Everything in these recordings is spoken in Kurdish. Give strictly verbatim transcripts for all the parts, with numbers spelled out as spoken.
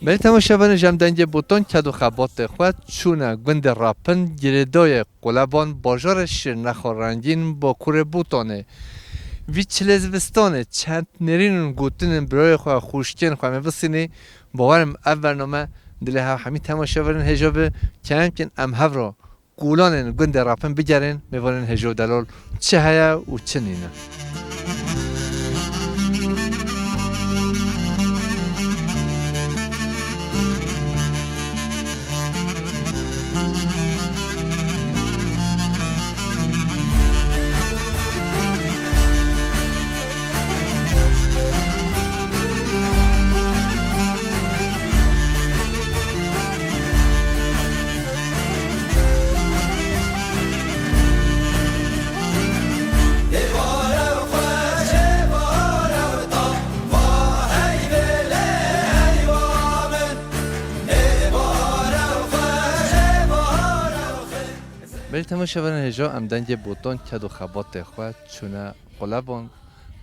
Belê temaşevanên ji em dengê botan ked û xebatê xwe çûne gundê Rapin, girêdayê Quleban, bajarê Şirnexa Rengîn, bakurê Botanê. Vî çilê zivistanê çend nêrîn û gotinên birayê xwe, xwişkên xwe em ê bisînî. Bawerim ev bername dilê hev hemî temaşevanên hêja be. Kemkên em hev re kolanên gundê Rapin bigerin, mêvanên hêja û delal çi heye û çi nîne. Belê temaşevanên hêja, em dengê botan ked û xebatê xwe çûne Quleban,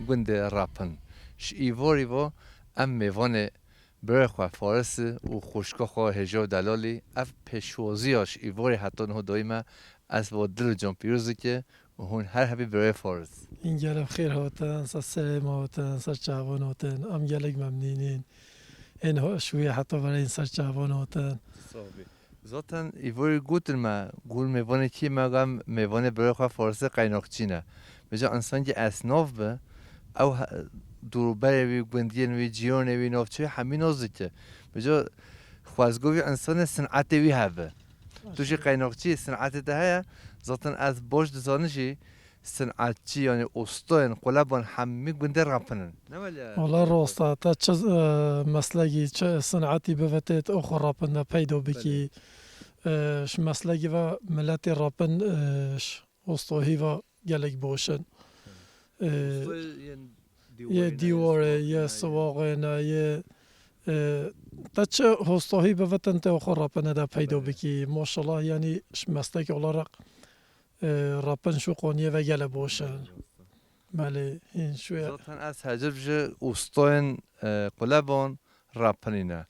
gundê Rapin. Ji îvarî ve em mêvanê birayê xwe Faris û xwişka xwe hêja û delalî, ev pêşwaziya ji îvarî heta niha dayî me, ez va dil û can pîroz dike û hûn her hebî birayê Faris. Hîn gelek xêr hatin, ser serê me hatin, ser çavan hatin. Em gelek memnîn in. Hên ho-, şûyê heta verê hîn ser çavan hatin. Sağ bî. Zaten îvarî gotin me, gul mêvanê kî me, gam mêvanê birayê xwe Farisê qeynaqçî ne. Vêca însankî esnaf be, ew he-, dûrûberê wî, gundiyên wî, cîyanê wî, navçeyê hemî nas dike. Vêca xwezgo wî însanê sinetê wî hebe. Tu jî qeynaqçî yî, sinetê te heye, zaten ez baş dizanim jî, sinetçî, yanî ustayên Quleban hemî gundê Rapin in. Ne wele? Wala rast e, te çi, e, meslekî, çi sinetî bivetê, tu xwe Rapin de peyda bikî. Belê. E, ji meslekî ve miletê Rapin, e, ji ustahî ve gelek baş in. E, Ustayê yên yê dîwarê ne, dîwarê, yê siwaxê ne, yê, e, te çi ustahî bivetin, tu xwe Rapinê de peyda bikî. Belê. Maşallah, yanî ji meslek olarak e, Rapin şu koniyê ve gele baş e. Belê, hîn şu ye. Zaten ez hecib ji ustayên, e, Quleban Rapinî ne.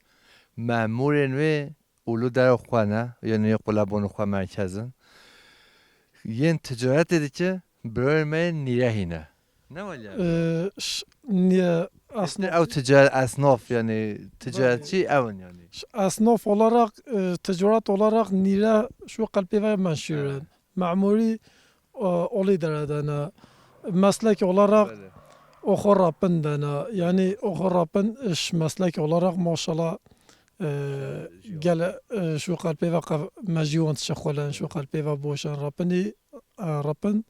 Memûrên wê û li dera xwe ne, yanî yê Quleban xwe merkez in. Yên ticaretê dike, birayên me yên nîrehî ne. Ne wele? E, ş-, niye Aslında esnaf ew ticar-, esnaf, yanî ticaretçî ew in yanî. Ş-, esnaf olarak, e, ticaret olarak nîre şu qelpê ve menşûr in. Evet. Memurî, e, olî deredene. Meslek olarak Belê. Oxo Rapin dene. Yani oxo Rapin iş meslek olarak maşallah, e, Jiyan. gele, e, şu qelpê ve qev-, me jiwan dişixulin, şu qelpê ve boşin. Rapinî, e, Rapin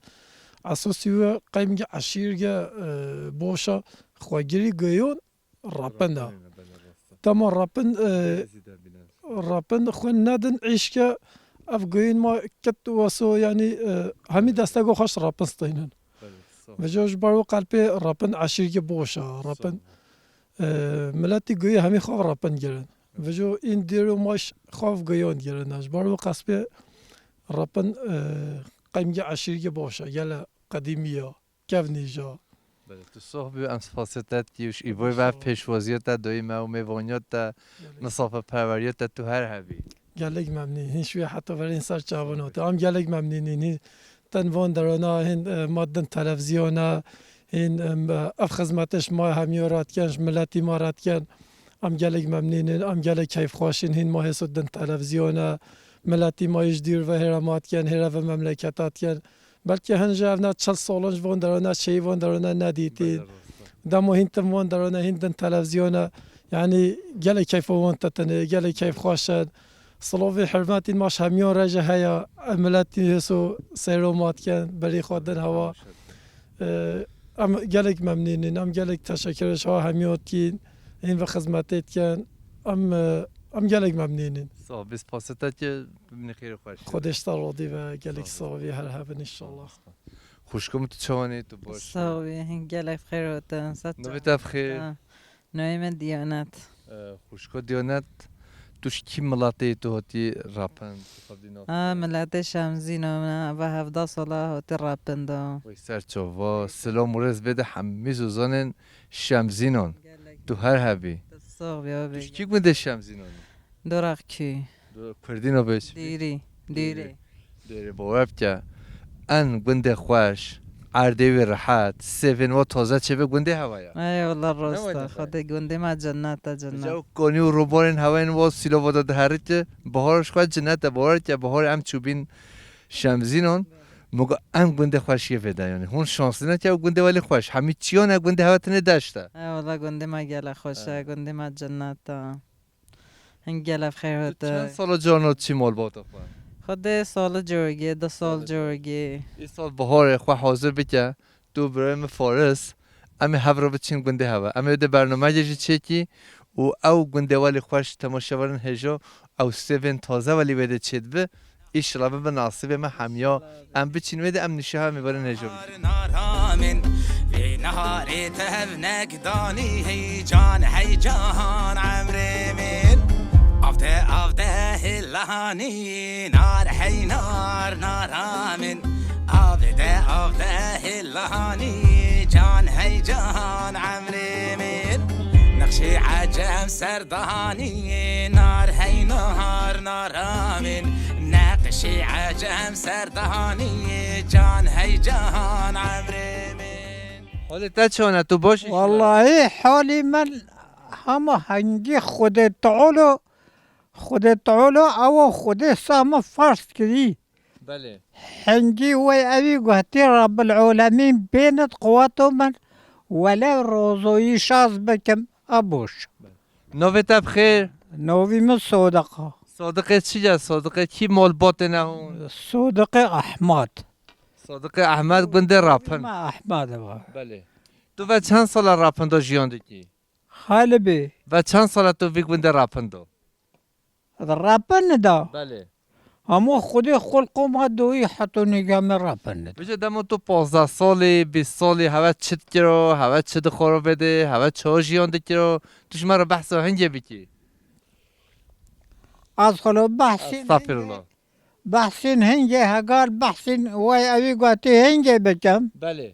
esasî we qeymge eşîrge, e, boşa xwegirî giyon Rapin de. Rapin e, belê, rast e. Dema Rapin, e, Ezî de bîne. Rapin xwe nedin îşke ev goyên ma ket weso, yanî, e, hemî destego xweş Rapin steynin. Belê, sağ ol. Ve jo ji ber wê qelpê Rapin eşîrge boşa. Rapin, Sağ ol. e, miletî goyê hemî xwe Rapin girin. Ve jo în dêro maş xwe goyon girin. Ji ber wê qespê Rapin, e, qeymge eşîrge boşa. Gele qedîmî ya. Kevnîja. Belê, tu soh bî, em spasiya te dikî û ji îvoy ve Sağ ol. pêşwaziya te doyî me û mêvaniya te, Gelek. misafirperweriya te tu her hebî. Gelek memnîn. Hîn şûye heta verên ser çavan û te. Em gelek memnîn in. Hîn ten van derona, hîn, e, ma din televîzyona, hîn, em, ev xizmetê ji ma hemiyo radiken, ji miletî ma radiken. Em gelek memnîn in, em gelek keyfxweş in. Hîn ma hêso din televîzyona, miletî ma yî ji dîr ve hêra ma diken, hêra ve memleketa diken. Belkî hin ji ev ne çil salon ji van derona, çêyî van derona nedîtîn. Belê, rast e. Demo hîn tim van derona, hîn din televîzyona. Yanî gelek keyfa wan te tenê, gelek keyfxweş in. Silovê hurmetîn ma ji hemiyan re jî heye. Ev miletî hêso seyro ma dikin, berî xwe din hewa. Ee, em gelek memnîn in, em gelek teşekkür ji hewa hemiyan dikîn. Hîn ve xizmetê dikin. Em, e, em gelek memnîn in. Sağ ol, biz pasete ki bimîne xêr û xweş. Xwedê ji te radî ve, gelek Sağ ol. sağ bî, her hebin inşallah. Xwişko min tu çawanî, tu baş Sağ ol, gelek xêr hatin. Navê te bi xêr? Ha, navê me Diyanet. Ee, xwişko Diyanet, Tu ji kî miletê tu hatî rapind? Tu xwe dî nav Ha, xwe. Miletê Şemzîno min e. Eva hevdeh sala hatî rapindo. Wê ser çava. Silam û rêz bêde hemî zozanên Şemzînon. Gelek. Tu her hebî. Tu sax bî abi. Tu ji kî gundê Şemzînon î? Dorak kî? Do-, Kurdîno bê çi? Dêrî. Dêrî. Dêrî. Dêrî, bawer bike. En gundê xweş, erdê wî rehet, sêvên wa taze çêbe gundê hewa ya. Ey wala Ne rast wayne e. Xwedê gundê me cennet e, cennet. Ew konî û robarên hewayên wa sîlova de diherike, bahar ji xwe cennet e, bawer ke bahar em çûbîn Şemzînon, muga em gundê xweş yê vê de yani. Hûn şansî ne ke ew gundê welî xweş. Hemî çiyan e gundê hewa tenê deşt e. Ey wala gundê me gelek xweş e, gundê me cennet e. Hingê gelek xêr Tu hate. Çend sala carna çî malbata xwe? Xwedê sala corgê, du sal Sala corgê. Îsal biharê xwe hazir bike, tu birayê min Faris, em ê hev re biçin gundê hewe. Em ê de bernameyê jî çêkî û ew gundê welî xweş temaşevanên hêja, ew sêvên taze welî wê de çêdibe. Îşillah bibe nasîbê me hemiya. Em biçin wê de em nîşa em ê werin hêja bikin. Naramên vê neharê tevnek danî hey can hey can emrê min. Avde avde hilanî nar hey nar naramên. Avde avde hilanî can hey can emrê min. Nexşî ecem ser Danî nar hey nahar naramên, neqşî ecem ser danî can hey can emrê min. Holê te çone, tu baş î? Wallahî halî min hema hengî Xwedê Teala, Xwedê Teala ewa Xwedê sa min ferz kirî. Belê. Hingî wey evî guhtî Rabbil Alemîn bênit quweto min wele rozoyî şaz bikim, a boş. Navê te bi xêr? Novî min Sodiq a. Sodiqê çi ye? Sodiqê kî malbatê ne hûn? Sodiqê Ahmad. Sodiqê Ahmed gundê Rapin. Me Ahmad va. Belê. Tu ve çend sala Rapindo jiyan dikî? Xalibê. Ve çend sala tu vî gundê Rapindo? Rapin da. Belê. Hemû Xwedê xulqoma doyî heto nîga me rapin da. Bije demo tu pazdeh salî, bîst salî, heve çi dikiro, heve çi dixwaro vêdê, heve çawa jiyan dikiro, tu ji me re behsa hingê bikî. Ez xwelo behsîn Estağfirullah. Behsîn hingê hegal behsîn wey evî gotî hingê bikim. Belê.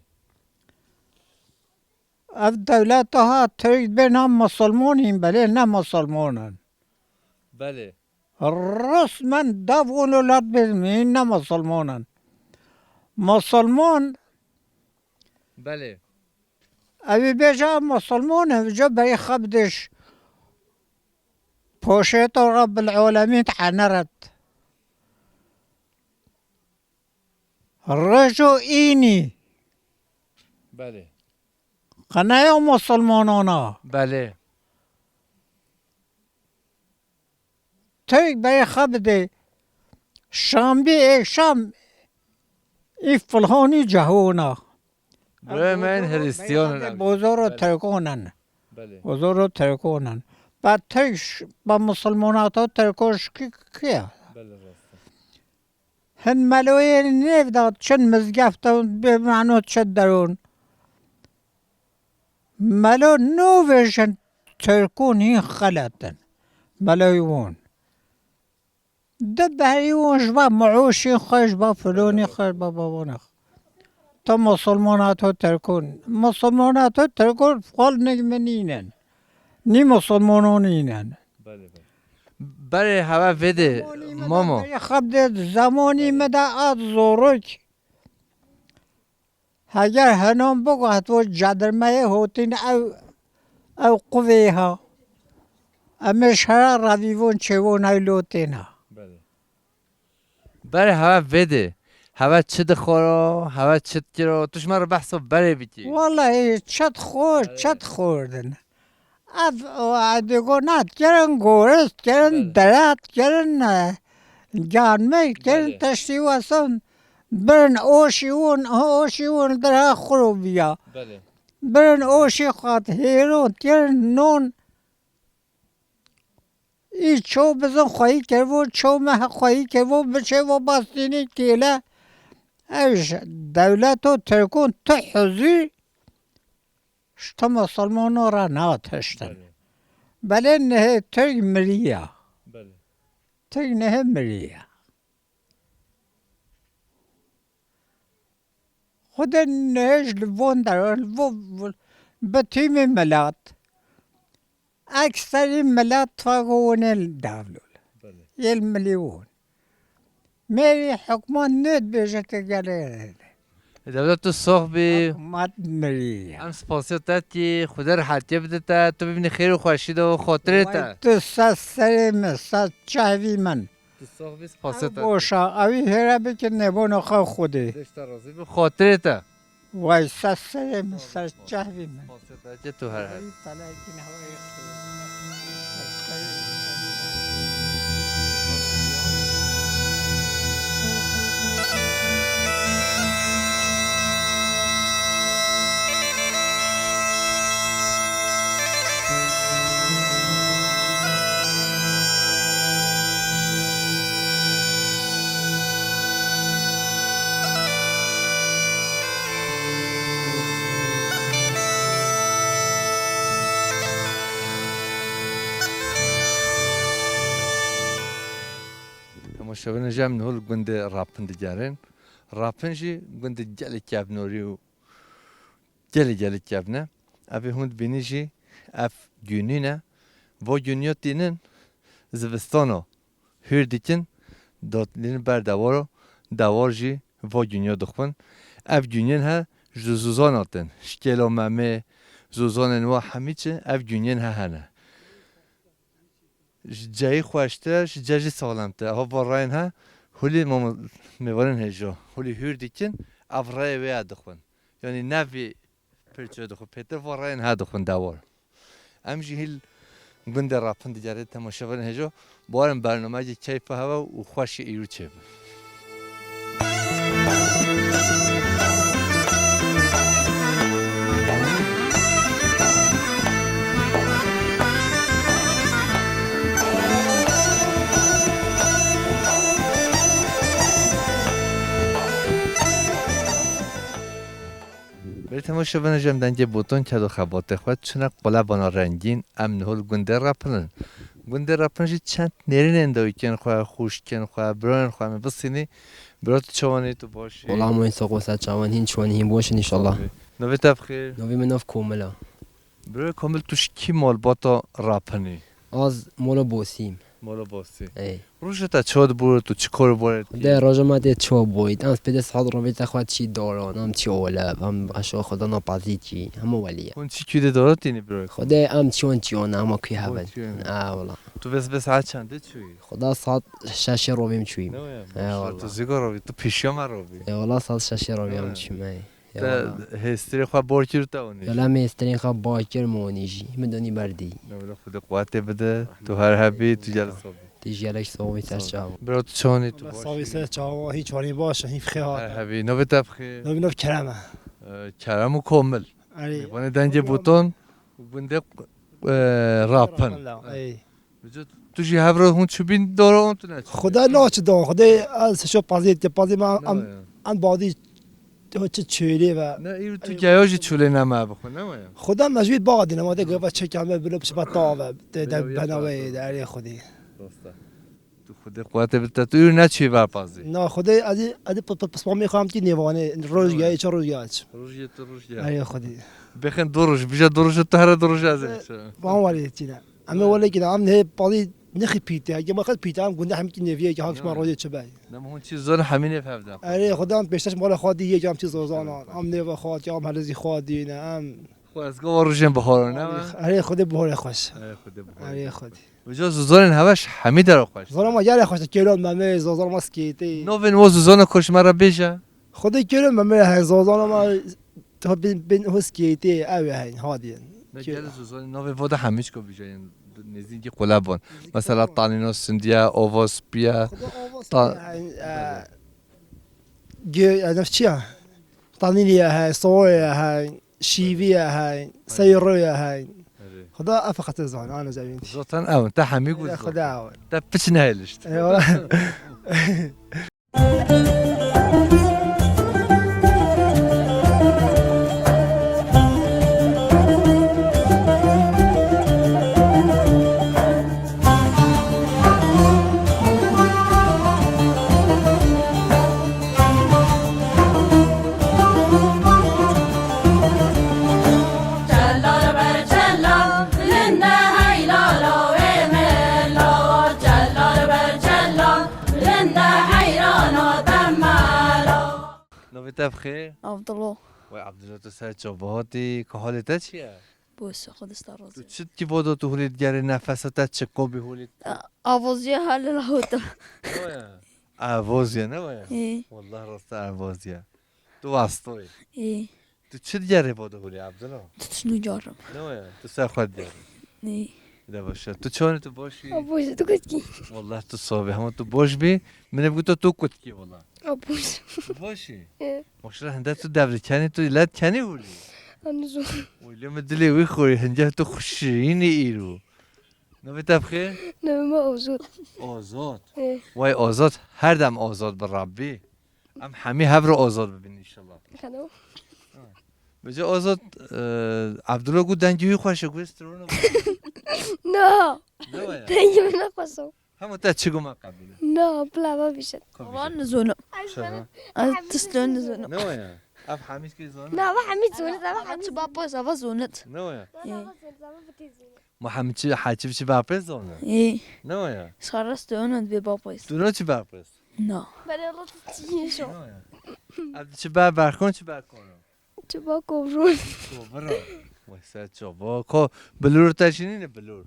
Ev dewleta ha Tirk bêna Musulman in, belê ne Musulman in. Belê. Resmen dev û welat bêjin, ne Musulman in. Musulman Belê. Evî bêje Musulman in, vêca berî xwe bidêş. Poşeto Rabbil Alemîn heneret. Rejo înî. Belê. Qeneya Musulmanana. Belê. Tirk beyê xwe bidê. Şambî êkşam î filhanî cehona. Birayê me yên Hristiyan in. Bozoro Tirkon in. Belê. Bozoro Tirkon in. Ba Tirk ş-, ba Musulmanato Tirkon şikî kiya? Belê, rast e. Hin meloyên nêv de çin mizgefte bê mano çi derûn. Melo nûvêjin Tirkûn hîn xelet in. Meloyê wûn. Di berî wûn ji va miûşî xwe, ji va filonî xwe, ji va babanê xwe. Tu musulmana tu Tirkûn. Musulmana tu Tirkûn xwal nik min nînin. Nî musulmanon nînin. Belê, belê. Berê heve vêdê, Zamanî me de mamo. Berê xwe bidê, zamanî me de at zorok. Heger henan bigo, heto cedirmeyê hotîn ew, ew quvê ha. Em ê şera revîvon çêvon ew lotên ha. Belê. Berê heve vêdê. Heve çi dixwaro, heve çi dikiro. Tu ji me re behsa berê bikî. Wallahî çi dixwar, çi dixwardin. Ev, o, edê got, na dikirin, goris dikirin, Belê. Dere dikirin, e, ganme dikirin, Belê. Teştî wesan. Birin oşî wûn, oşî wûn dira xuro biya. Belê. Birin oşî xwat, hêro dikirin, non. Î ço bizin xweyî kirvo, ço meh xweyî kirvo, biçêvo bastînî kêle. Ev ji dewleto Tirkon tu huzûr ji tu musulmano re natiştin. Belê. Belê nihê Tirk miriya. Belê. Tey nehe miriye. Xwedê nêj li von der, li vo, bi tîmê milet. Ekserî milet twago wonê li davlûl. Belê. Yê li milî won. Mêrî hikûmet nê dibêje ke gelê rê. Dewlet tu sox bî. Hikûmet mirî ya. Em spasiya te dikî, Xwedê rehetiyê bide te, tu bibînî xêr û xweşî de û xotirê te. Way tu ser serê min, ser çehvî min. Tu sox bî, spasiya te. Goşa, ewî hêre bike nêbona xwe Xwedê. Dêşta razî bi xotirê te. Way ser serê min, ser çehvî min. Spasiya te, tu her her. Ewî telekî nehwayê xwe. Ser serê min. Temaşevanên ji em niho li gundê Rapin digerin. Rapin jî gundê gelek kevnorî û gelek gelek kevn e. Evê hûn dibînî jî ev gûnî ne. Vo gûniyo tînin zivistano hûr dikin, dotînin ber dewaro, dewar jî vo gûniyo dixwin. Ev gûniyên he ji zozan hatin. Ji Kêlo Memê, zozanên wa hemî çi ev gûniyên he hene. Ji ceyî xweştir e, ji ce jî saxlemtir e. Eha va rayên he, hûlî mamo-, mêvanên hêjo, hûlî hûr dikin, ev rayê wê ya dixwin. Yanî ne vî pirçe dixwin, pêtir va rayên he dixwin dewar. Em jî hîl gundê Rapin digerin temaşevanên hêjo. Barin bernameyekî keyfa hewe û xweşî îro çêbin. Berê temaşevanê ji em dengê botan ked û xebatê xwe çine qulebana rengîn, em niho li gundê Rapin in. Gundê Rapin jî çend nêrînên dawîkên xwe, xwişkên xwe, birayên xwe em ê bisînî. Bira tu çawanî, tu baş î? Wela moyên soqo ser çawan hîn çiwanî hîn boş in înşallah. Navê te bi xêr? Navê min nav Komil a. Bira Komil, tu ji kî malbata Rapinî? Az mola Bosîm. Mola Bosî. Ey. Roja te çawa dibû, tu çi kar borê dikî? Xwedê roja me tê çawa boyît. Em pêdê saet rovê te xwe çî doran, em çî oleb, em aşo xwe dana pazî çî, hema welî ye. Hûn çi kû dê dora tînî bira? Xwedê em çiyon çiyon, hema kû heven. Çiyon. Ha, wela. Tu vês vê saet çendê çûyî? Xweda saet şeşê rovê em çûyî. Ne waya? He, wela. Tu zîga rovî, tu pêşiya me rovî. E, wela saet şeşê rovê em çûyî. Te hêstirê xwe bar kir û te anî jî? Wela me hêstirên xwe bar kir, me anî jî. Min donî ber dî. Ne wele Xwedê quwetê bide. Tu her hebî, tu gelek sax bî. Tu jî gelek sax bî, ser çav. Bira tu çawanî, tu baş î? Sax bî, ser çav, hîn çawanî baş, hîn xêr hat. Her hebî. Navê te bi xêr? Navê min Kerem e. Ee, Kerem û Komil. Erê. Mêvanê dengê botan û gundê, e, Rapin. Rapin la, ey. Vêca tu jî hev re hûn çûbîn dora wan tu neçûbî? Xuda naçi da, Xwedê ez şo pazê te, pazê me em, em badî çi çêlê ve. Ne, îro tu geya jî çûlê nema bixwe, ne waya? Xuda me jî badî nema, te gava çeka me bilo pişma ta ve, te de bena ve, erê Xwedê. Dosta. Tu Xwedê quwetê bide, tu îro neçûyî ber pazî? Na, Xwedê, ez ê, ez ê pi-, pi-, pismamê xwe em kî nêvanê, roj gehê çi, roj gehê çi. Roj yê tu, roj gehê. Erê Xwedê. Bêxin du roj, bîja du roj, tu here du roj ez ê çi. Van warê çî ne. Em ê wele kî ne, em nê pazî nexî pîte, heke ma xet pîte, em gundê hemî kî nêviyê ki hakî ma rojê çi bey. Dem hûn çî zon hemî nêv hevda. Erê Xwedê em pêşteş mala xwe dî yê ki em çî zozana, em nêva xwe, em herezî xwe dî ne, em Xwe ez gava rojên biharan ne? Erê Xwedê biharê xweş. Erê Xwedê biharê. Erê Xwedê. Vêca zozanên heveş hemî dera xweş. Zozana ma gelek xweş e, Kêlo Memê, zozana ma Skêtê. Navên wan zozana ku ji me re bêje. Xwedê Kêlo Memê he, zozana ma ta bin, bin ho Skêtê, ew ê heyn, hadî. Ne gelek zozanên navê wan de hemî çiko bêje, yên nêzîkî qulebon. Mesela Tanîno Sindiye, Ova Spiye. Xwedê Ova Spiye heyn, e, Gö-, e, nef çi ya? Tanîniye heyn, Sowoye heyn, Şîviye heyn, Seyroye heyn. Erê. Xuda ev feqet zan, ana zevîn. Zaten ew, te hemî got. Erê, Xuda ew. Te piç nehêlişt. Eyvallah. Te bi xêr? Abdullah. Wey Abdullah, tu ser çava hatî, ka halê te çi ye? Boş, Xwedê ji te razî. Tu çi dikî vodo, tu hûlî digerî, nefesa te çiko bî hûlî? A-, avoziya halê la hota. Ne waya? Avoziya ne waya? Ê. Wallah rasta avoziya. Tu wastoyî. Ê. Tu çi digerî vodo hûlî Abdullah? Tu çi nigerim. Ne waya? Tu ser xwe digerî. Ê. De baş e. Tu çawanî, tu boş î? A, boş, tu kutkî. Wallah tu sabî, hema tu boş bî. Min ê bigûto tu kutkî wallah. A, boş. Tu boş î? Ê. Maşallah hinde tu devlikenî, tu let kenî hûlî. An zor. Wî lê min dilê wî xorî, hinde tu xweşînî îro. Navê te bi xêr? Navê me Ozot. Ozot. Ê. Wey Ozot, her dem ozod bi Rabbî. Em hemî hev re ozod bibin înşallah. Hello. Bêje Ozot, e, Abdullah got dengê wî xweş e, got strona. Na. Ne waya? Dengê min ne xweş e. Hema te çi got me qebûl e. Na, bila me bişin. Wan nizonim. Şeva. Ez tiştê nizonim. Ne waya? Ev hemî kê zonin? Na, ev hemî zonin, ev hemî. Çi bapos, ev zonit. Ne waya? Ê. Ma hemî çi, heçî çi bapê zonin? Ê. Ne waya? Şarast dönün bir bapos. Tu ne çi bapos? Na. Ben Allah tutayım şu. Ne waya? Ev çi ba berxon, çi berxon? Çi ba kovron. Kovron. Vay ser çava. Ko bilur te jî nîne bilur?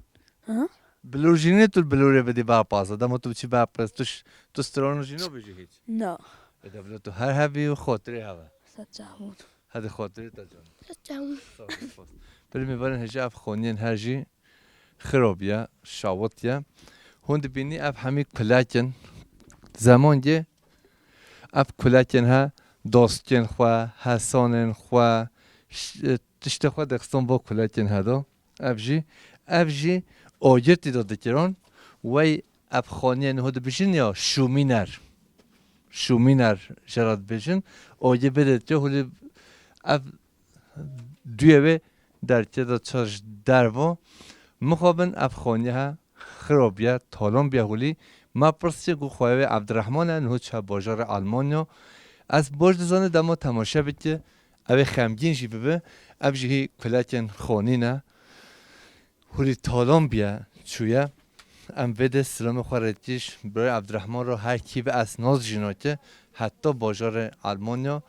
Ha? Bilur jî nîne tu bilurê bidî ba paza. Dema tu çi ba pres, tu ş-, tu strano jî nobêjî hiç. Na. E de bila tu her hevî û xotirê heve. Ser çavûn. Hadi xotirê te can. Ser çavûn. Sağ ol, sağ ol. Pir mêvanên hêja ev xoniyên her jî xirobiye, şawitiye. Hûn dibînî ev hemî kulek in. Zemangê ev kulekên he, dostên xwe, hesanên xwe, ş-, tiştê xwe dixistin bo kulekên he do. Ev jî, ev jî ogirtî de dikirin. Wey ev xaniyê niho dibêjin ya şûmîner. Şûmîner jê re dibêjin. Ogê bêdê dikirin, hûlî ev duyê wê derkê de çar ji dervo. Mixabin ev xaniye he xirobiye, talon biye hûlî. Me pirsiye ku xweyê wê Evdirehman e, niho çi bajarê Almanya. Ez baş dizane dema temaşe bike, ew ê xemgîn jî bibe. Ev jî hî kulekên xanî ne. Hûlî talon biye, çûye. Em vê de silamê xwe rêdikî ji birayê Evdirehman re, her kî bi ez naz jî nake, heta bajarê Almanya.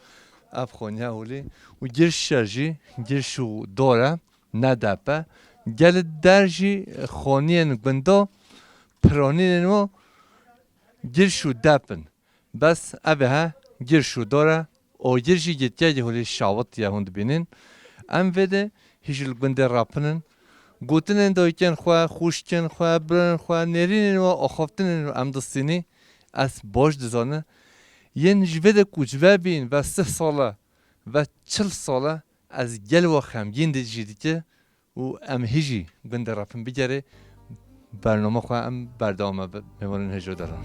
Ev xaniye hûlî û girşe jî, girş û dor e, ne dep e. Gelê der jî xaniyên gunda piranînên wan girş û dep in. Bes ev ê he, girş û dor e, ogir jî girtiyekî hûlî şawitiye hûn dibînin. Em vê de hî jî li gundê Rapin in. Gotinên dayikên xwe, xwişkên xwe, birayên xwe, nêrînên wan, axaftinên wan em distînî. Ez baş dizane. Yên ji vê de koçber bîn ve sih sal e, ve çil sal e, ez gel wan xemgîn di-, jî dike. Û em hî jî gundê Rapin bigerê, bernama xwe em berdewam e bi mêvanên hêja de re.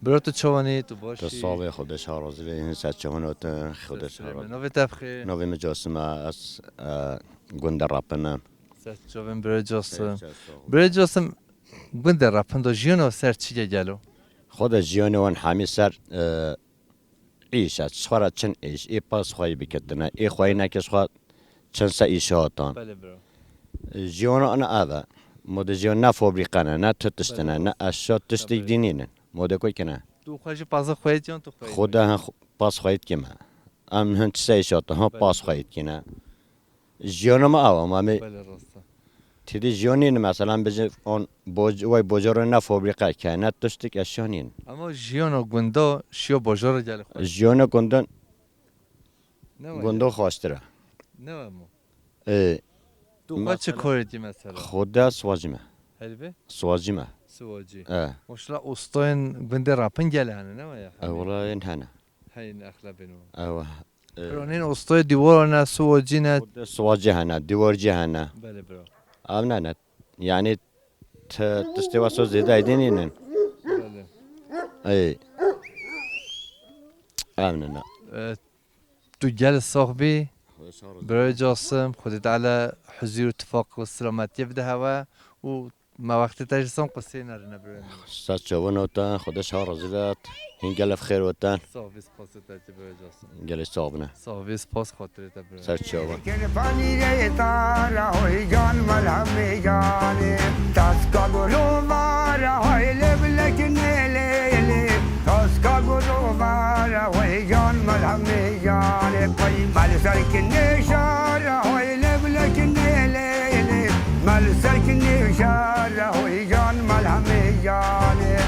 Bira, tu çawanî, tu baş î? Tu sağ bî, Xwedê ji te razî be, hîn ser çavan û tu, Xwedê ji te razî. Navê te bi xêr? Navê min Casim e, ez, e, gundê Rapin im. Ser çavên birê Casim. Ser çav, sağ ol. Birê Casim, gundê Rapin de jiyana ser çi ye gelo? Xwedê jiyanê wan hemî ser, e, îş e, ji xwe re çin îş, ê pas xweyî biketine, ê xweyî neke ji xwe çin se îş hatan. Belê bro. Jiyana ana ev e. Modê jiyan ne fabrîqe ne, ne tu tiştine, ne eşya tiştêk dî nînin. Modê ku kine. Tu xwe jî paza xweyî diyan, tu xweyî. Xwedê hin xw-, pas xweyî dikime. Em hin çi se îş hatan, ha pas xweyî dikine. Jiyana me ew e, ma me. Belê rast e. Têdî jiyan nîne, mesela, em bêjin, on boj-, wey bojaro ne fabrîqe ke, ne tiştik eşya nîn. Ama jiyana gunda, şiya bojara gelê xweş. Jiyana gunda, ne waya? Gunda xweştir e. Ne waya mo? Ê. Tu xwe çi korê dî mesela? Xwedê siwacî me. Helbê? Siwacî me. Siwacî. E. Maşallah, ustayên gundê Rapin gelê hene, ne waya? E, wela yên hene. Heyî, exlebên wan. Ew, e. Piranîn ustayê dîwar ne, siwacî ne. Xwedê siwacî hene, dîwarcî hene. Belê bro. Ev ne ne. Yanî te tiştê wesa zêde aydê nînin. Belê. Ey. Ev ne ne. E, tu gel sax bî. Xwedê sağ ol. Birayê Casim, Xwedê Teala huzur û tifaq û selametiyê bide hewe û Ma wextê te jî son qisê nerine birê. Ser çavan otan, Xwedê şa razî vet. Hin gelef xêr otan. Sağ ol, spas te ki böyle olsun. Gelê sağ bine. Sağ ol, spas xatirê te birê. Ser çavan. Kir panîrê tara hoy can melhemê canê. Taska goro vara hoy leblek nê lê lê. Taska goro vara hoy can melhemê canê. Pey mel serkinê şara hoy leblek nê lê lê. Mel serkinê şara hoy can melhemê canê.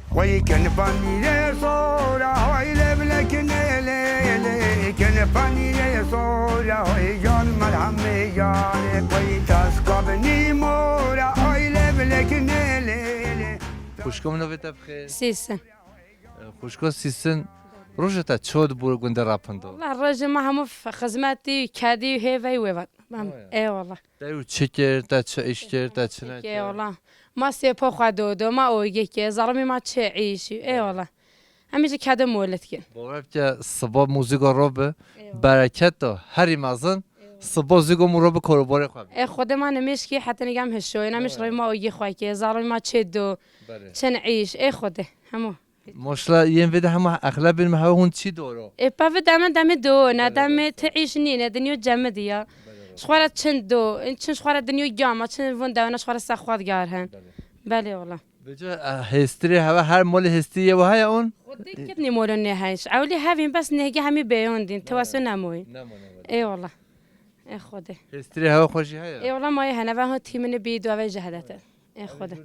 Wey kin panîrê sora hoy leblek nê lê lê. Kin panîrê sora hoy can melhemê canê. Wey taska binî mora hoy leblek nê lê lê. Xwişko min, navê te bi xêr? Sîsin. Xwişko Sîsin, roja te çawa di bo gundê re pindo? Wela rojê me hemû f-, xizmetî, kedî û hêveyî wê vet. Eyvallah. Te û çi kir, te çi îş kir, te çi nekir? Eyvallah. Ma sêpo xwe dodo, ma ogê kir, zalimî ma çi îş, eyvallah. Hemî jî kedi molet kir. Bawer bike siba muzîka robe, bereketa herî mezin, siba zîgo mû robe karobarê xwe. E Xwedê ma nimêj kir, heta nigam hişoyê, nemêj rê ma ogê xwe kir, zalimî ma çi do, çin îş, ê Xwedê, hemû. Maşallah, yên vê de hema exlebên me hewe hûn çî doro. Ê, pevê deme demê do, ne demê ti îş nîne, dinyo cemidî ya. Ji xwe re çin do, çin ji xwe re dinyo gama, çin vun dewna ji xwe re se xwe digar hen. Belê wala. Vêca, e, hêstirê hewe her molê hêstirî yê wiha ye on? Xwedê kit nî molon nê heyn. Ewlî hevîn bes nehgê hemî bêyon dîn, tewaso nemoyî. Ê wala. Ê Xwedê. Hêstirê hewe xwe jî heye? Ê wala ma yê hene, ve ho tîmini bî, do ve jehedete. Ê Xwedê.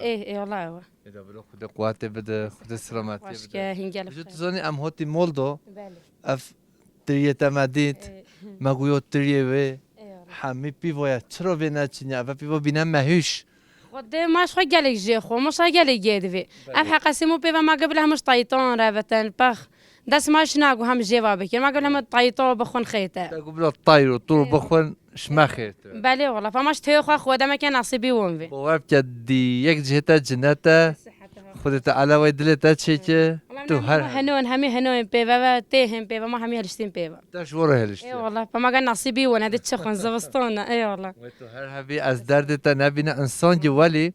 Ê, ê wala ew e. Ê da bilo Xwedê quwetê bide, Xwedê selametiyê bide. Başke, hîn gelek. Ji tu zanî em hotî mol do. Belê. Ev tiriyê te me dît. Ê. Me guyo tiriyê wê. Ê wala. Hemî pîvoya. Çiro vê neçinya? Ev pîvo bîne mehûş. Xwedê ma ji xwe gelek jê xwe, ma şa gelek gê divê. Ev heqesî mû pê ve ma gibile hemû ji tayîtan re vetin, pex. Dest ma ji nago hem jê va bikir. Ma gibile hemû tayîto bixwin xête. Te gubile tayro, tu bixwin ji me xêrtir. Belê wala. Pa ma ji tê xwe xwe demeke nasîbî won vê. Bawer bike dî yek cihê te cinete. Xwedê te elewey dilê te çêke. Tu her henon, hemî henoyên pê ve ve, tê hên pê ve, ma hemî heliştîn pê ve. Te ji we re heliştiye. Ê wala, pemaga nasîbî wene di çi xwin zivistan e, ê wala. Wê tu her hebî ez derdê te nebîne, insan ki welî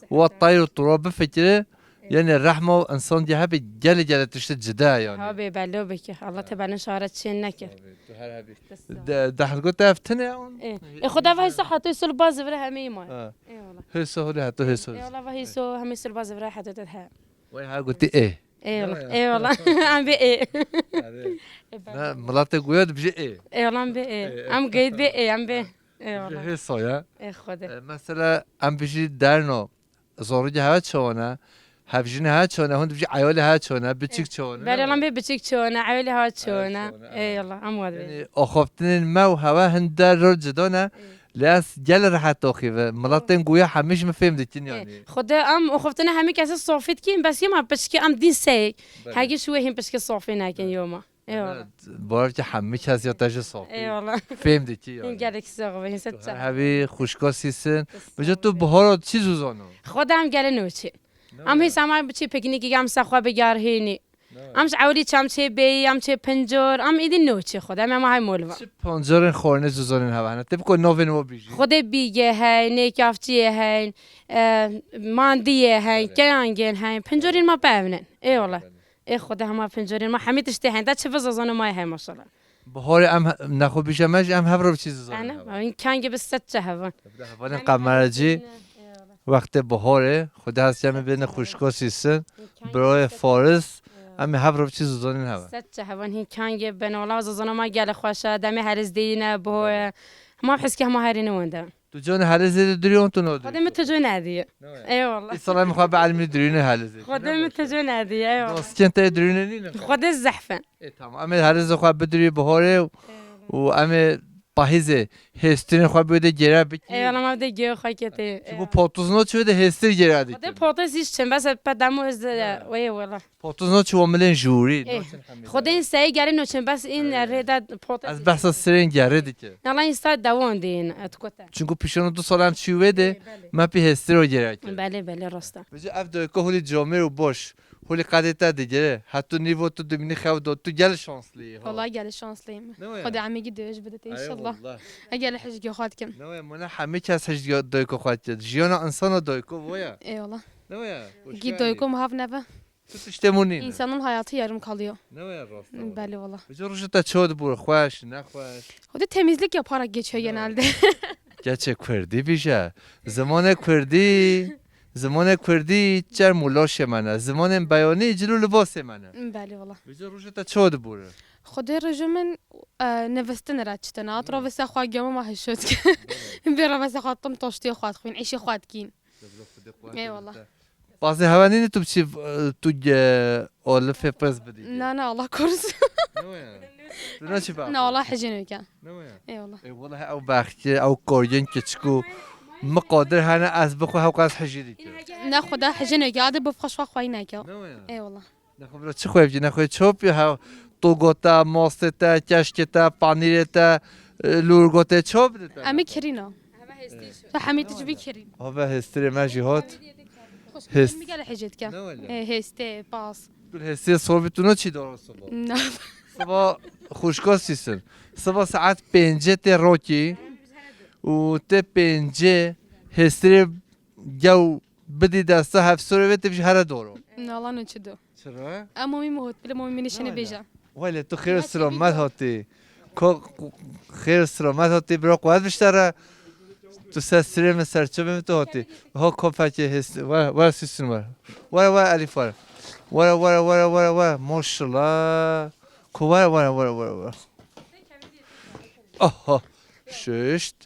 wa tayr û tura bifikire, yani rehma û insan ki hebî gelê gelê tiştê cida yani. Ha bê bello bike. Allah te belin şara çên neke. Tu her hebî. De, dehilgo te ev tine on? Ê. Ê, xuda vay sa hatoy sul baz vire hemî ma. Ha. Ê wala. Hêso holi hato hêso. Ê wala vay so hemî sul baz vire hato te he. Wê ha gotî ê. Eyvallah. Eyvallah. Em bê ê. Erê. Ne, miletê guya dibijê ê. Eyvallah, em bê ê. Ê. Em geyt bê ê, em bê. Eyvallah. Hêsa ya. Ê Xwedê. E, mesela em bijî derno, zorî hewa çawane, hevjînê hewa çawane, hûn dibijî eyalê hewa çawane, biçik çawane. Belê, em bê biçik çawane, eyalê hewa çawane. Eyvallah, em wa dibê. Yani, axaftinên me û hewa hin der rol cida ne. Ê. Lê ez gelê rehet doxî ve. Miletên guya hemî ji min fêm dikin yani. Xwedê em û xeftine hemî kesî sofî dikin, bes yê me piçkî em dîn seyek. Belê. Hegî şû wê hîn piçkî sofî nekin yo me. Eyvallah. Bawer ki hemî kes ya te ji sofî. Eyvallah. Fêm dikî yani. Hîn gelek sağ ol, hîn set çak. Her hevî xwişka sîsin. Bêje tu bihara çi zûzano? Xwedê em gelê noçî. Em hîsa me biçî piknîkî em se xwe bigarhînî. Em ji ewlî çem çê bêyî, em çê pincor, em îdî nû çê xwe de, em ema hay mol ve. Çi pancarên xwarinê zûzanên heva hene? Tê biko navên we bijî. Xwedê bîgê hey, nêkafçiyê hey, e, mandiyê hey, keyangên hey, pincorên me pevnin. Eyvallah. Ê Xwedê hema pincorên me hemî tiştê hey. De çi vizozano may hey maşallah. Biharê em he-, nexwe bîje me jî em hev re biçî zizanê. Ene, hevalên kengê bi sed çe hevan. Hevalên qemerecî, wextê biharê, Xwedê hesiya me bêne xwişko sîsin, birayê Faris, em ê hev re biçî zizanên hev. Sed çe hevan hîn kengê bin, wala zizana ma gelê xweş e, demê heriz dîne, biho ye. Hema heskî hema herîne wende. Tu cihê helêzê de diriyon tu nodiriyon? Xwedê min tu cihê nediye. Eyvallah. Îsala min xwe bi elmî diriyine helêzê. Xwedê min tu cihê nediye, eyvallah. Doskên te diriyine nîne? Xwedê zehfen. E, tamam. Em ê helêzê xwe bidirî bihorê û, û em ê pahîzê hêstirên xwe bi wê de gêre bikî. Eyvallah, ma de gêre xwe ketê. Çi bu potiz no çi wê de hêstir gêre dikî. Xwedê potiz hiç çin, bes pe demo ez de, wê wala. Potiz no çi wo milên jûrî. Eh, no çin hemî. Xwedên seyê gelê no çin, bes în rê de potiz. Ez behsa sirên gerê dike. Nala insta dewon dîn, et kote. Çunku pişano du salan çi wê de, me pî hêstir o gerek. Belê, belê, rasta. Vêca ev doyka holî camêr û boş. Hûlî qedê te digire. Hetu nîvo tu dimînî xew do. Tu gelî şanslî yî, ha. Vallahi gelî şanslî yim. Ne waya? Xwedê emîgî dewêj bide te, Ay, înşallah. Wallah. Egele hijgê xwe dikim. Ne waya, mona hemî kes hijgê dayko xwe dike. Jiyana insana dayko voya. Eyvallah. Ne waya? Gî dayko min hev nebe. Tu tiştê min nîne. İnsanın hayatı yarım kalıyor. Ne waya rast e. Belê wala. Vêca roja te çawa dibû, xweş, nexweş? Xwedê temizlik yaparak geçiyor genelde. Geçê kurdî bije. Zimanê kurdî, zimanê kurdî çerm û laşê me ne. Zimanên beyanî cil û libasê me ne. Belê wala. Vêca roja te çawa dibû? Xwedê roja min, e, nevistine re çitine. At ravese xwe gema me hişot ke. Bê ravese xwe tim toştiye xwe dixwîn, îşê xwe dikîn. Eyvallah. Pazê hewa nîne tu biçî, tu ge olifê pirs bidî. Na, na, Allah korusun. Ne waya? Tu naçî bak. Na, Allah hijê neke. Ne waya? Eyvallah. Ê, wala ew bextê, ew korgên keçik û miqadir hene ez bixwe hewqas hijê dike. Ne, Xweda hijê neke, ade bifxwe xwe xweyî neke. Ne waya? Eyvallah. Nexwe bira çi xwe bikî? Nexwe çop ya ha, tu gote, mastê te, keşkê te, panîrê te, e, lûr gote, çop dite. Em ê kirîna. Tu hemî tu ji vî kirîn. Hava hêstirê me jî hat. Hêst- Em gel hecet ke. Ne wele? E, hêstê, pas. Tu hêstê sobî tu ne çi dara soba? Na. Soba xuşka sîsin. Soba saet pêncê tê rokî û tê pêncê hêstirê gew bidî desta hevsorê vê tevjî here doro. Na, Allah ne çi do. Çira? Em momî mi hot, bile momî min nişene bêje. Wele tu xêr û selamet hatî. Ko xêr û selamet hatî bira quwet bişte re. Tu ser sirê min ser çimê min tu hatî. Ha kopekê hêst. Were, were Sîsin were. Were, were Elîf were. Were, were, were, were, were. Maşallah. Ko were, were, were, were, were. Aha. Şişt.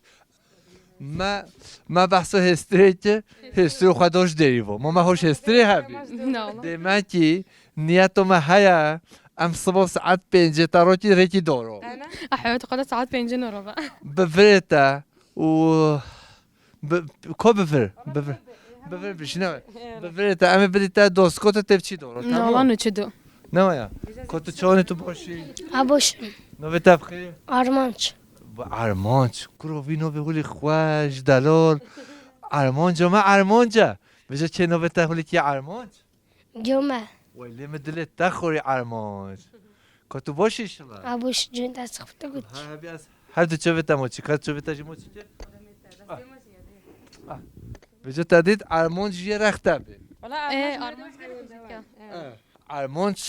Me, me behsa hêstirê ki, hêstirê xwe da ji derî ve. Ma me hoş hêstirê hebî. Na, wala. Demek ki niyeta me heye, em siba saet pêncê te rokî rêkî doro. Ana. Ah, evet, o kadar saat pêncê noro be. Bi virê te û bi, ko bi vir? Bi vir. Bi vir bişîne. Bi virê te, em ê bidî te doskot te bi çi doro. Na, tamam. Wala ne çi do. Ne waya? Ko tu çawanî tu boşî? A boş. Navê te bi xêr? Armanc. Bi Armanc. Kuro vî navê hûlî xweş, delal. Armanca me Armanca. Vêca çê navê te hûlî kî Armanc? Gome. Wey lê min dilê te xorî Armanc. Ka tu boş îşila? A boş cin te sıkıntı gut. Ha, ha, biraz. Her du çövê te moçî. Ka çövê te jî moçî ki? Ah. Ah. Vêca te dît Armanc jî yê rexte bî. Wala Ee, Armanc Armanc ne güzel. Ah. Armanc,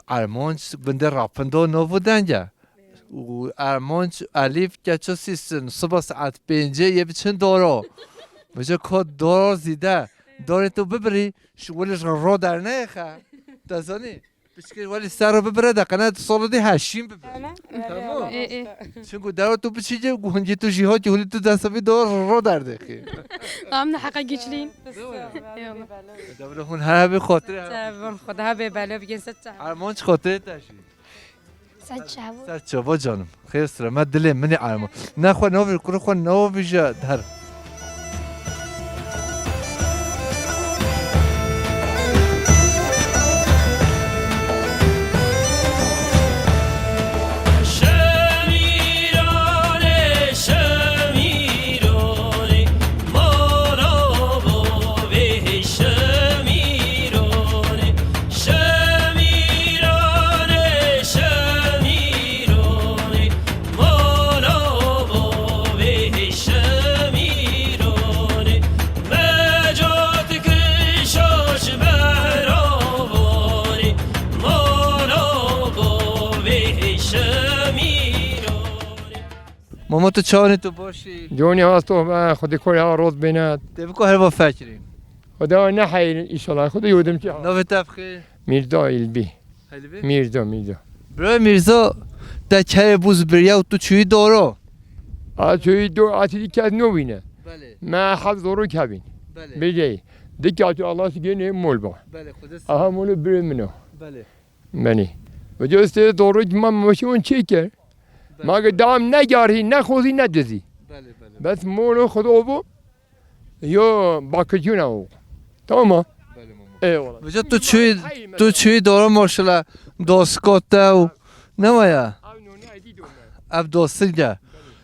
Armanc gundê Rapindo novu denge. Û Armanc Elîf keço Sîsin, siba saet pêncê yê biçin doro. Vêca ko doro zîde. Dorê tu bibirî, ji welê ji ro derneyê xe. Te zanî? Piçkê welê ser ro bibire de, qene solo dî heşîn bibire. Tamam. Ee, ee. Çinku dero tu biçî, gundî tu jî hotî, hulî tu desta vî doro ro derdexî. Tamam, ne heqa güçlüyün. Eyvallah. Devre hûn her hebî xotirê her. Çavon, Xweda bê belo bigin, se çav. Armanc xotirê te jî. Ser çavo. Ser çavo canım. Xêr sira me dilê min ê Armanc. Ne xwe navê kuru xwe navê ji der. Şemîrane, şemîrane, mala bavê şemîrane, şemîrane, şemîrane, mala bavê şemîrane, mecatike şaş behravanê, mala bavê şemîrane. Mama, tu çawanî, tu baş î? Canî hasta be, Xwedê kor ya roz bêne. Tê biko her va fekirî. Xweda ne heyr inşallah. Xwedê yodim ki. Navê te bixê? Mîrda Îlbî. Helbî? Mîrda, Mîrda. Bira Mîrza, te kerê bûz biriya û tu çûyî doro? A çûyî do, a çûyî kes novîne. Belê. Me heft doro kevîn. Belê. Bêjeyî. Dikkat Allah sigene mol ba. Belê, Xwedê. Aha molo bire min o. Belê. Benî. Vêca stê doro ki ma meşî on çê kir. Belê. Ma ge dam ne carî, ne xozî, ne dizî. Belê, belê. Bes molo Xweda bû. Yo, bakıcına o. Tamam mı? Belê, mama. Eyvallah. Vêca tu çûyî, tu çûyî doro maşallah. Dosko te û ne waya? Ev dostik e.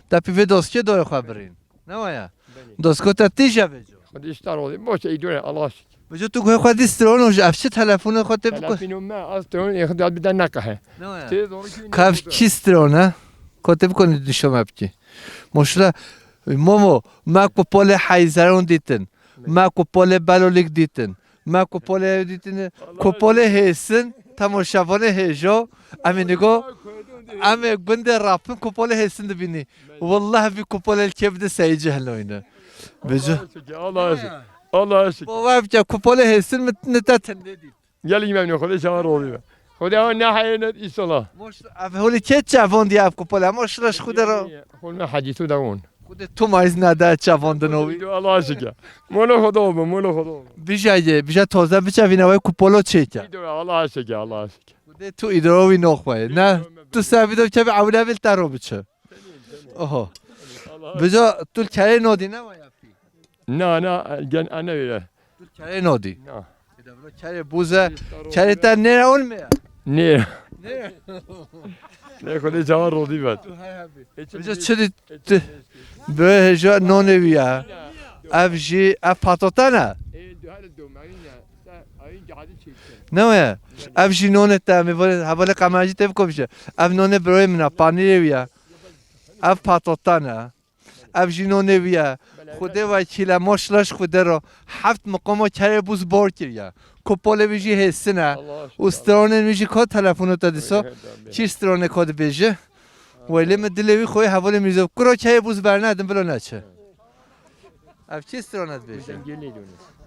Te pî vê doskê doro xwe birîn. Ne waya? Belê. Dosko te tîje vêca. Hadi işte razı. Boş idare Allah aşkına. Bijo tu guhê xwe dî stron û ji ev çi telefonê xwe tê biko. Telefonê me, ez stron ê xwe dî bide neqehe. Ne waya? Tê zorî ki Kav ne çi stron e? Ko tê biko nişo me bikî. Moşla, Momo, me kupolê heyzeron dîtin. Me kupolê belolik dîtin. Me kupolê ev dîtin. Kupolê hêsin, temaşevanê hêjo. Em ê nigo, em ê gundê rapin kupolê hêsin dibînî. Wallah vî kupolê li kê bide seyî cihloyne. Bijo. Allah aşkına. Allah aşkına. Bawer bike kupolê hêsin min nite tindê dît. Gelî me Xwedê çawa rozî be. Xwedê ew neheyne inşallah. Moş, ev holî kê çavon diye ev kupolê? Moş leş Xwedê ro. Xwedê me hadîsu dawon. Xwedê tu mayîz nade çavon dinovi. Allah aşkına. Molo Xwedê be, molo Xwedê be. Bijaye, bija toze biçavîne wê kupolo çêke. Allah aşkına, Allah aşkına. Xwedê tu îdrovi noxwe. Ne, tu ser vîdeo kevî ewle vil te ro biçe. Oho. Bijo tu kerê nodî ne waya pî? Na, na, gen ene öyle. Tu kerê nodî? Na. Eda bro kerê buze, kerê te nêre olmaya? Ne. Ne. Ne Xwedê çawa rodî vet. Bijo çi dî? Bi hêja nonê wî ya. Ev jî, ev patotan e. Ne waya? Ev jî nonê te, em ê hevalê qemajî tê biko bije. Ev nonê birayê min e, panîrê wî ye. Ev patotan e. Ev jî nonê wî ye. Xwedê wekîl e, moşla ji Xwedê ro. Heft miqamo kerê bûz bor kiriye. Kupolê wî jî hêsin e. Û stronên wî jî ko telefono te diso? Çi stronê ko dibêje? Weylê min dilê wî xweyê hevalê Mîrzo. Kuro kerê bûz bernedin bilo neçe. Ev çi strona dibêje?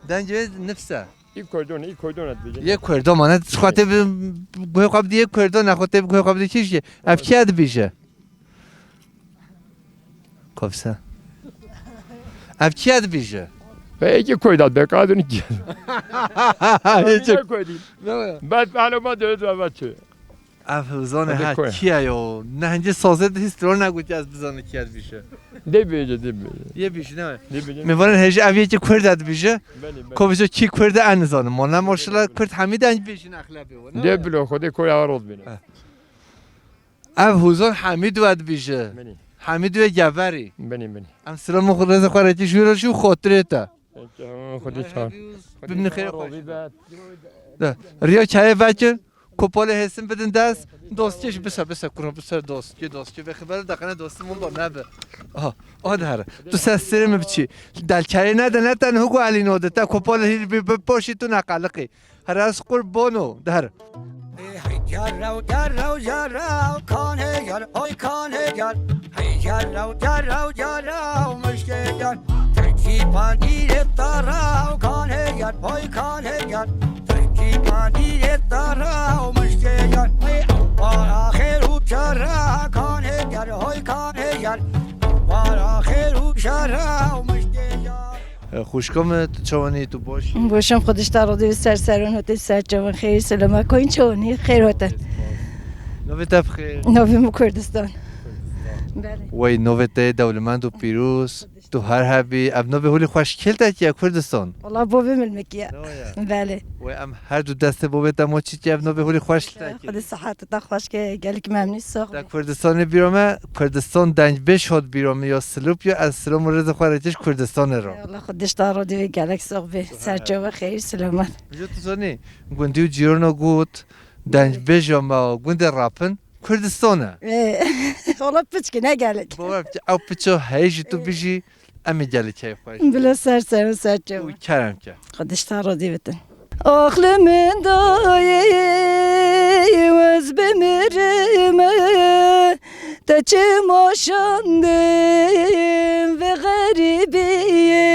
Dengê nifse. Î kordon, î kordon dibêje. Yê kordon mane, xwe tê bi, guhê xwe bidî yê kordon, nexwe tê bi guhê xwe bidî kî jî. Ev kî dibêje? Kovse. Ev kî dibêje? Ve yekî koyda be, kadın ki. Yekî koydi. Ne o ya? Ben pehlo ma dövet ve baçı. Ev zanê ha kî ye yo? Ne hincê sazê de hîs tiro negotiye ez bizanî kî ye dibêje. Dê bêje, dê bêje. Yê bêje ne? Dê bêje. Mêvanên hêjî ev yekî Kurd e dibêje. Belê, belê. Ko bêje kî Kurd e ez nizanim. Wana maşallah Kurd hemî dengbêjî ne exlebê wana. Dê bilo, Xwedê koya rot bîne. Ev hûzon Hemîd we dibêje. Belê. Hemîd wê geverî. Belê, belê. Em silamê xwe rêzê xwe rêkî jû re jû xotirê te. Peki, ama Xwedê çar. Bimni xêr xweş. De, riya çayê vekin, kopalê hêsin bidin dest. Dostçê jî bise, bise, kuro bise, dostçê, dostçê. Ve xibere daqene dostum oldu, ne be. Aha, aha de here. Tu ses sirê mi biçî. Del çayê ne de ne ten hugo elîno de. Te kopalê hîr bi, bi poşî tu ne qaliqî. Here ez qurbono, de here. Hey, hey, gerrew, gerrew, gerrew, kanê ger, oy kanê ger. Hey, gerrew, gerrew, gerrew, mişkê ger. Tirkî pandîrê te rew, kanê ger, oy kanê ger. Tirkî pandîrê te rew, mişkê ger. Hey, ew para xêr û çere, kanê ger, oy kanê ger. Ew para xêr û çere, mişkê ger. E, xwişka me, tu çawanî, tu baş î? Boşam xwe dişta rodî ser seron hotin ser çawan xêr selama koyun çawanî xêr hotin. Navê te bi xêr? Navê min Kurdistan. Belê. Wey, navê te yê dewlemend û pîroz. Tu her hebî. Ev navê holî xweş kêl te kiye Kurdistan. Wala bavê min mekiye. Ne ya? Belê. Wey, em her du destê bavê te mo çî kiye ev navê holî xweş te kiye. Xwedê sihet te xweş ke, gelek memnûn sox. Te Kurdistanê bîra me, Kurdistan dengbêj hot bîra me ya Silop ya ez silam û rêzê xwe rêkê ji Kurdistanê re. Eyvallah, xwe dişta rodî ve gelek sox be. Serçe ve xeyir selamet. Ji tu zanî, gundî û cîrona got, dengbêja me, gundê rapin, Kurdistan e. Ee, ola piçkî ne gelek. Baba, ew piço heyî ji tu bijî, em ê gelek heyî xweş. Bila ser ser serçe ve. Û kerem ke. Xwe dişta rodî bitin. Ax li min dayê ez bimirime, te çima şandin vê xerîbiyê?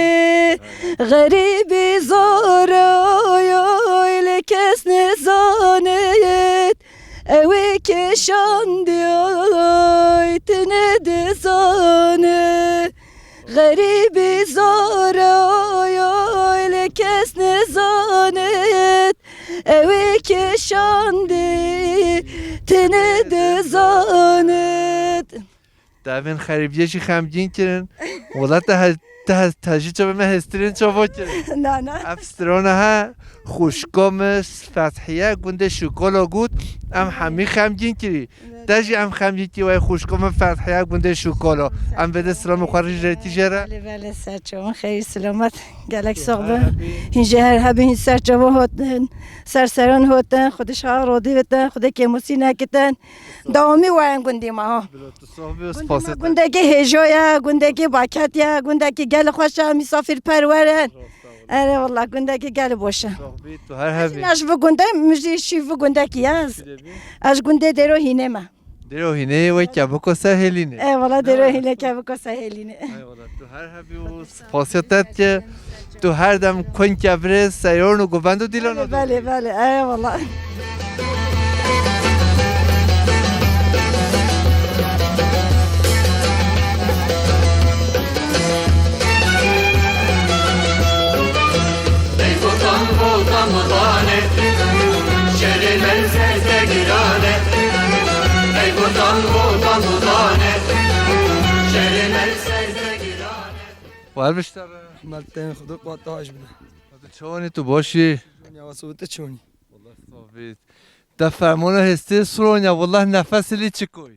Xerîbî zor e, oy, oy, lê kes nizanit, ew ê kê şandî, oy, tu nedizanî. Xerîbî zor e, oy, oy, lê kes nizanit. Ew ê kê şandî, tu nedizanit. Devên xerîbiyê jî xemgîn kirin. Wela te he-, te he-, te jî çavê me hêstirên çava kirin. Na, na. Ev strona he, xwişka me Fethiye, gundê Şikolo got, em hemî xemgîn kirî. Te jî em xem yekî wê xwişko min Fethiya gundê Şûkolo. Em vêde silamê xwe rî jêtî jê re. Belê, belê, ser çavan xeyr selamet. Gelek sax bin. Hîn jê her hebin, hîn ser çavan hotin, ser seran hotin, Xwedê şaha rodî bitin, Xwedê kêmûsî nekitin. Dawamî we en gundî ma ha. Bila tu sax bî, Gundê ma spasê te. Gundekî hêjo ye, gundekî baket ye, gundekî gel xweş e, misafirperwer in. Erê wallah, gundekî gel boş e. Sax bî, tu her hebî. Ez ji vî gundê, min jî şî vî gundekî ye. Çi dê bî? Ez ji gundê Dêro Hînê me. Dêro Hînê wê keviko ser hêlîne. E, wala Dêro Hînê keviko ser hêlîne. Ay wala, tu her hebî û spasiya te dike. Tu her dem kuen kevirê seyon û govend û dîlana. Belê, belê, belê. E, wala. Ey Votan, Votan, Votanê, şerê me li ser te giran e. Ey Votan, Votan, Votanê, şerê me li ser te giran e. Wer biştere. Rehmet tên Xwedê qat taş bine. Hadi çawanî tu başî? Ya wasa te çawanî? Wallah sabit. Te fermona hestê suron ya, wallah nefes li çikoy.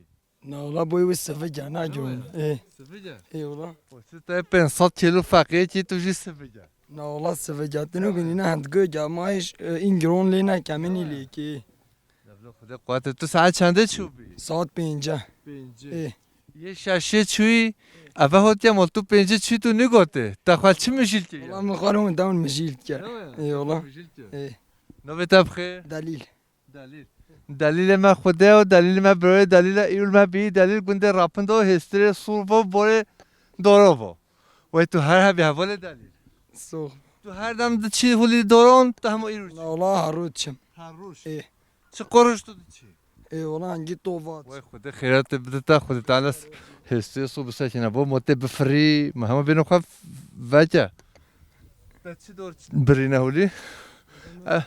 Na wala boy wê sivik e, na Ne giron. Wê? Ê. Sivik e? Ê wala. Wextê te pênc sed kilo feqiyekî tu jî sivik e. Na wala sivik e. Tino günü ne hend gök e. Ma hiç, e, in giron lê ne kemini lê ki. Devlet Xwedê quwet. Tu saet çendê çûbî? Saat pênce. Pêncî. Ê. Yê şeşê çûyî, eve hotiye mal tu pêncî çûyî tu nigotê. Te xwe çi mijîl kiriye? Wala min xwe min dewn mijîl kir. Ne wê? Ê wala. Mijîl kir. Ê. Navê te bi xêr? Delîl. Delîl. Delîlê me Xwedê û delîlê me birayê delîl e, îro me bî delîl gundê Rapindo, hêstirê Sûrvo, borê Dorovo. Wey tu her hebî hevalê delîl. Sox. Tu her dem diçî hulî doron, tu hema îro çi? Na wala her roj diçim. Her roj? Ê. Çi qoriş tu diçî? Ê wala hengî tova. Wey Xwedê xêra te bide te, Xwedê Teala hêstê sû bisekine bo, motê bifirî, me hema bêne xwe veke. Te çi dor birîne hulî? Eh.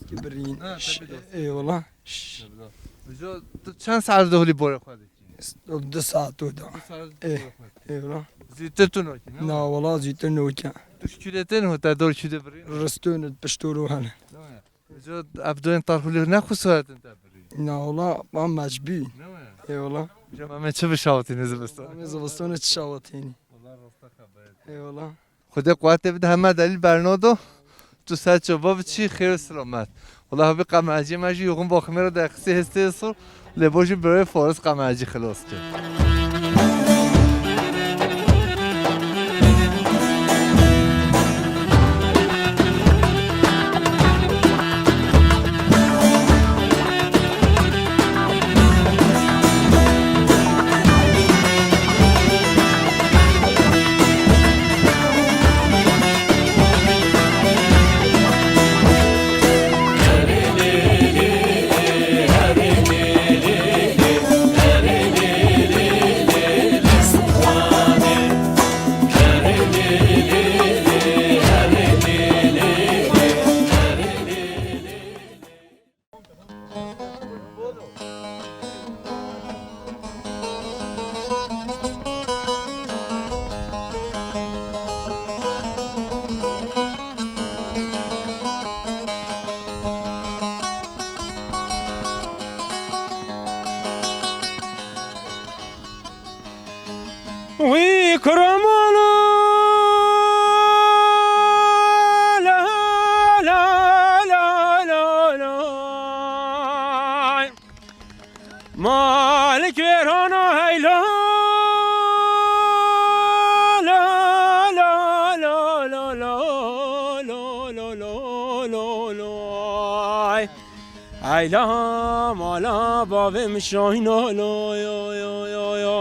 Ki birîn. Ha, tabii dost. Ê wala. Ş- Tabii dost. Mijo, tu çend saet de hulî borê xwe dikî? Du saet o da. Du saet Ê, borê xwe dikî. Ê wala. Zîtir tu nokî, ne? Na wala zîtir nokî. Tu şkûlê tên ho te dor şkûlê birî? Ristûn piştûrû hene. Ne ya? Mijo, ev doyên tar hulî ne xusûretin te birî? Na wala, ma mecbî. Ne ya? Ê wala. Mijo, me çi bişawitîne zivistan? Me zivistan çi şawitîne? Wala rasta xeber. Ê wala. Xwedê quwetê bide, heme delîl bernodo. Tu ser çava biçî, xêr û selamet. Wela hebî qemecî me jî yoxin baximê re de qisê hestê sor, lê bo jî birayê Faris qemecî xilas kir. Wî kuramana la la la la la la. Malik verana heyla la la la la la la la la la la. Eyla mala bavê min şahîn olo, yo, yo, yo, yo.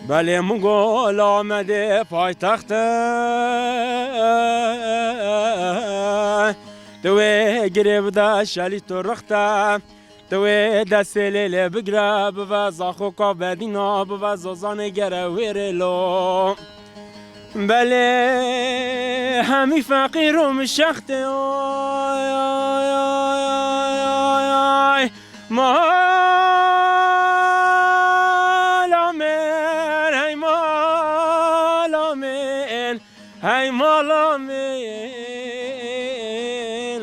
Belê min gol Amedê paytexte. Tu wê girê bide şelî tu rixte. Tu wê destê lê lê bigire, bive zaxo ka bedîna, bive zozanê gere wêrê lo. Belê hemî feqîr û mişextê, ay, ay, ay, ay, ay. Mala min, hey mala min, hey mala min,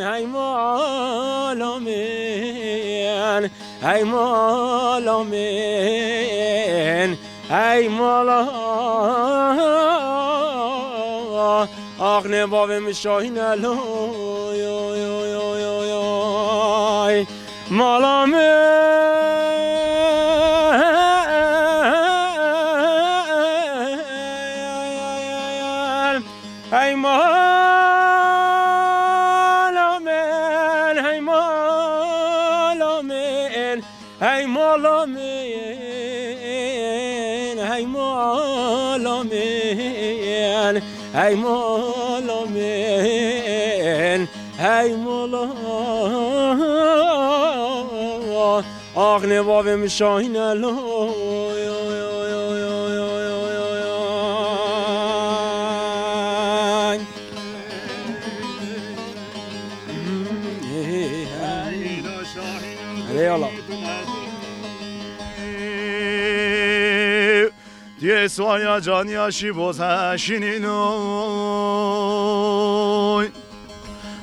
hey mala min. Hey mala min, hey mala. Ax ne bavê min Şahîn e lo, yo, yo, yo, yo, yo. Mala min. Hey mala min, hey mala min, hey mala min, hey mala min, hey mala min, hey mala. Ax ne bavê min Şahîn e lo. Eyvallah. Diye soya caniya şivoz heşininoy.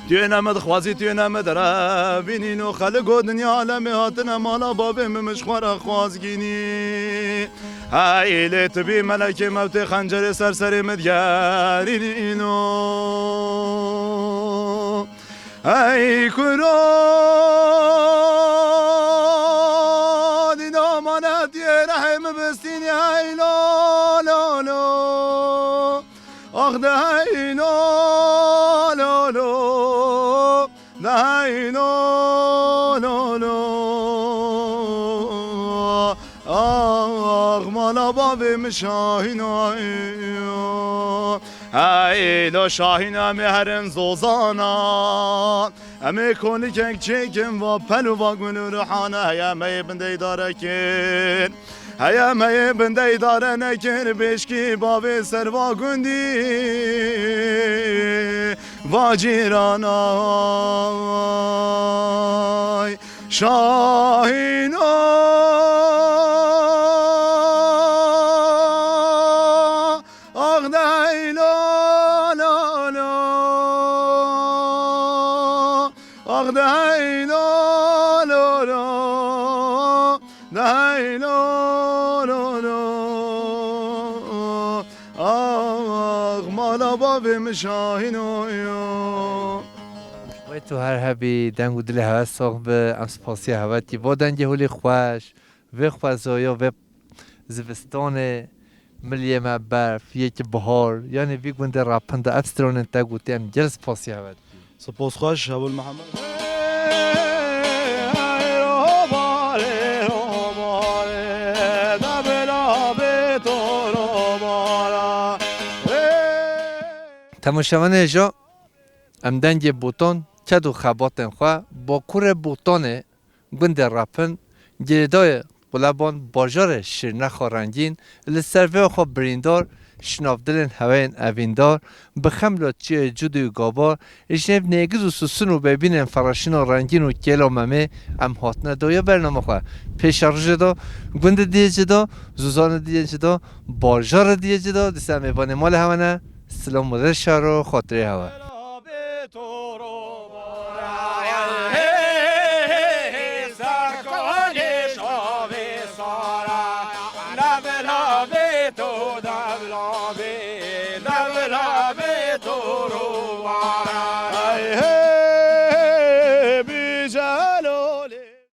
Tu yê ne min dixwazî, tu yê ne min derevînî, no xelik û dinya alemê hatine mala bavê min, min ji xwe re xwazgînî. Hey lê tu bî melekê mewtê xencerê ser serê min digerînî, no. Hey kuro, dîna mane tu yê rehê min bistînî, hey lo, lo, lo. Ax de hey lo lo lo, de hey lo lo lo. Ax mala bavê min Şahîn o. Hey lo Şahîn, em ê herin zozana. Em ê kolikek çêkin va pel û va gul û rihane, heye me yê bindeydarekin. Heye me yê bindeydarenekir, bêşkî bavê serva gundî va cîranay. Şahîno. Ax dey lo lo lo. Ax dey lo lo lo. Dey lo lo lo. Ax mala bavê min Şahîno yo. Wê tu her hebî, deng û dilê hewe sax bi, em spasiya hewe dikî. Va dengê holê xweş, vê xwezoya, vê zivistanê, miliyê me berf, yê ki bihar, yanî vî gundê Rapin de ev stranên te gotî, em gel spasiya hewe dikîn. Spas xweş, Hebûl Mihemed. Temaşevanê hêja, em dengê Botan, ked û xebatên xwe, bakurê Botanê, gundê Rapin, girêdayê Quleban, bajarê Şirnexa rengîn, li ser vê xwe birîndar, şinavdilên heweyên evîndar, bi xemla çiyayê Cûdî û Gabar, ji nêv nêgiz û sisin û bêbînên fereşîna rengîn û kêla Memê em hatine dawiya bernama xwe. Pêşerojê de gundê diyê cida, zozanê diyê cida, bajarê diyê cida, dîsa em mêvanê malê hewe ne. Silam û rêz şer û xatirê hewe.